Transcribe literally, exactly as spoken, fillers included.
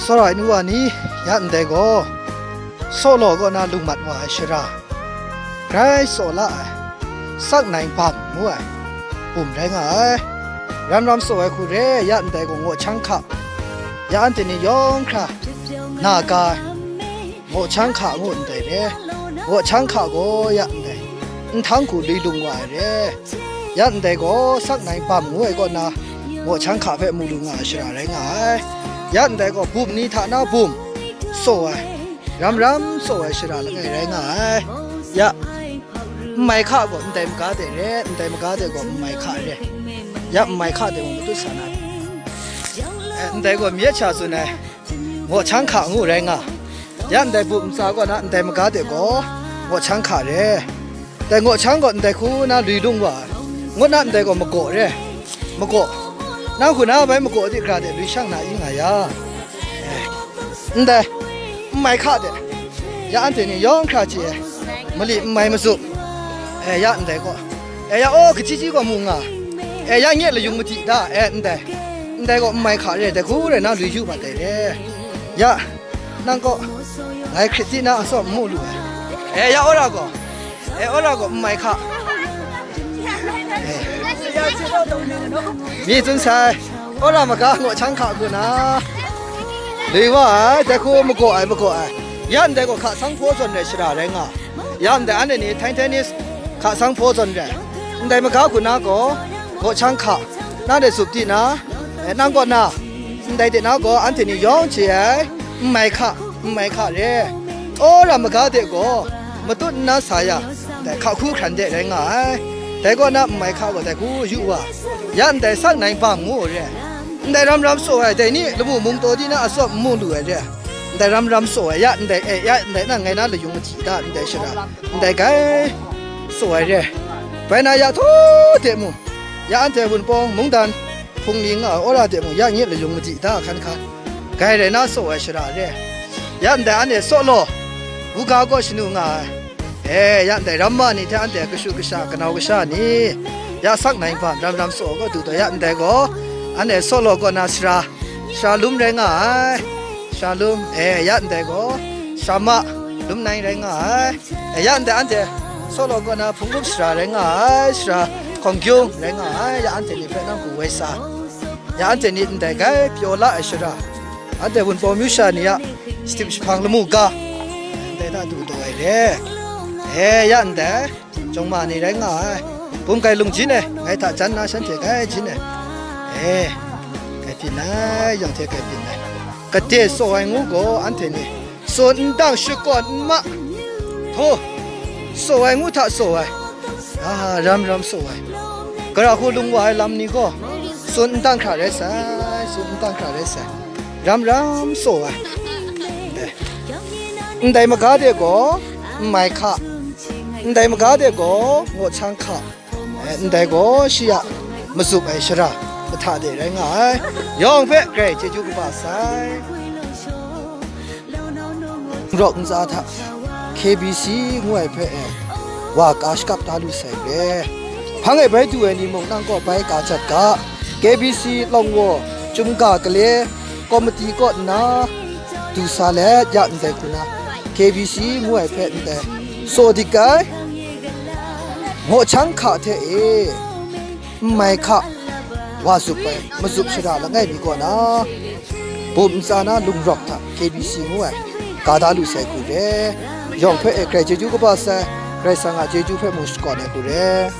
Tsawra ai nu wa ni, ya ndai gaw, Sawlaw kaw na lung mat wa ai shara, grai tsaw la ai, Sak Nai Bam ngu ai bum rai nga ai. Ram ram tsaw ai hku re, ya ndai gaw, Ngaw Chang Hka, ya anhte ni yawng hkra na ga ai, Ngaw Chang Hka ngu ndai re. Ngaw Chang Hka gaw ya ndai nhtang hku lui lung wa ai re. Ya ndai gaw, Sak Nai Bam ngu ai kaw na, Ngaw Chang Hka hpe mu lu nga ai shara rai nga ai. Ya ndai gaw, bum ni hta na bum tsaw ai, ram ram tsaw ai shara langai rai nga ai. Ya, Nmai Hka gaw ndai maga de re, ndai maga de gaw Nmai Hka re. Ya, Nmai Hka de gaw matut sa na, eh, ndai gaw myit sha tsun ai, Ngaw Chang Hka ngu rai nga. Ya ndai bum ntsa kaw na ndai maga de gaw, Ngaw Chang Hka re. Dai Ngaw Chang gaw ndai hku na lui lung wa ai. Ngut na ndai gaw magaw re. Magaw. Nang hku na bai magaw di hkra de lui shang na i nga ya. Eh, ndai, Nmai Hka de. Ya anhte ni yawng hkra chye ai. Mali nmai matsup. Eh, ya ndai gaw. Eh, ya, aw, kachyi chyi gaw mu nga. Eh, ya nye layung madi da. Eh, ndai. Ndai gaw Nmai Hka re, dai hku rai na lui yu mat dai re. Ya, nang gaw ngai hkrit di na atsawm n mu lu ai. Eh, ya, wora gaw. Eh, wora gaw Nmai Hka. Eh. Mi tsun sai. Wora maga Ngaw Chang Hka hku na lui wa ai, dai hku magaw ai, magaw ai. Ya ndai gaw hka sang hpaw zawn rai shara rai nga. Ya ndai anhte ni tang tennis hka sang hpaw zawn rai. Ndai maga hku na gaw, Ngaw Chang Hka, nang de tsup di na, eh, nang kaw na, ndai de na gaw anhte ni yawng chye ai, Nmai Hka, Nmai Hka re. Wora maga de gaw, matut nna sa ya, dai hka hku hkran de rai nga ai. Dai kaw na Nmai Hka gaw dai hku yu wa, ya ndai Sak Nai Bam ngu re. Ndai ram ram tsaw ai, dai ni lamu mung taw di na atsawm n mu lu ai re. Ndai ram ram tsaw ai, ya ndai, eh, ya ndai nang ngai na layung mahti da, ndai shara, ndai gai tsaw ai re. Bai na ya htaw de mu, ya anhte Wunpawng mungdan hpung ni nga ai wora de mu, ya nye layung mahti da hkan hkan, gai rai na tsaw ai shara re. Ya ndai anhte Sawlaw, buga kaw shanu nga ai. E, ya ndai ramma ni hte anhte kashu kasha, kanau kasha ni, ya Sak Nai Bam ram ram tsaw kaw du taw, ya ndai gaw, anhte Sawlaw kaw na sara, sara lum rai nga ai. Sara lum, e, ya ndai gaw, sara ma, lum nai rai nga ai. E, ya ndai anhte Sawlaw kaw na hpung rup sara rai nga ai, sara hkawng gyung rai nga ai, ya anhte ni hpe nang hku woi sa. Ya anhte ni ndai gai pyaw la ai shara, anhte Wunpawng myu sha ni a shadip jahpang lamu ga, ndai hta du taw ai re. E, ya ndai, Jawng ma ni rai nga ai. Bum kai lung jin e, ngai hta jan na shanhte gai jin e. E, kai byin ai, yawng hte kai byin ai. Kade tsaw ai ngu gaw, anhte ni tsun n dang, shakawn n ma, htaw, tsaw ai ngu hta tsaw ai. A, ram ram tsaw ai. Gara hku lung wa ai lam ni gaw, tsun n dang hkra rai sai, tsun n dang hkra rai sai. Ram ram tsaw ai. E, ndai maga de gaw, Nmai Hka, ndai maga de gaw, Ngaw Chang Hka, e, ndai gaw shi a matsup ai shara mahta de rai nga ai. Yawng hpe grai chyeju kaba sai. Rawk ntsa hta K B C ngu ai hpe, e, wa ka shakap da lu sai re. Hpang e bai du ai ni mung nang kaw bai ka jat ga. K B C Lawng Waw Chyum Ga Gale Komiti kaw nna du sa let, ya ndai hku na K B C ngu ai hpe ndai tsaw dik ai. Ngaw Chang Hka hte e, Nmai Hka, wa zup ai, matsup shara langai mi kaw na, bum ntsa na lungrawk hta K B C ngu ai, ka da lu sai hku re. Yawng hpe e grai chyeju kaba sai, Karai Kasang a chyeju hpe mung shakawn ai hku re.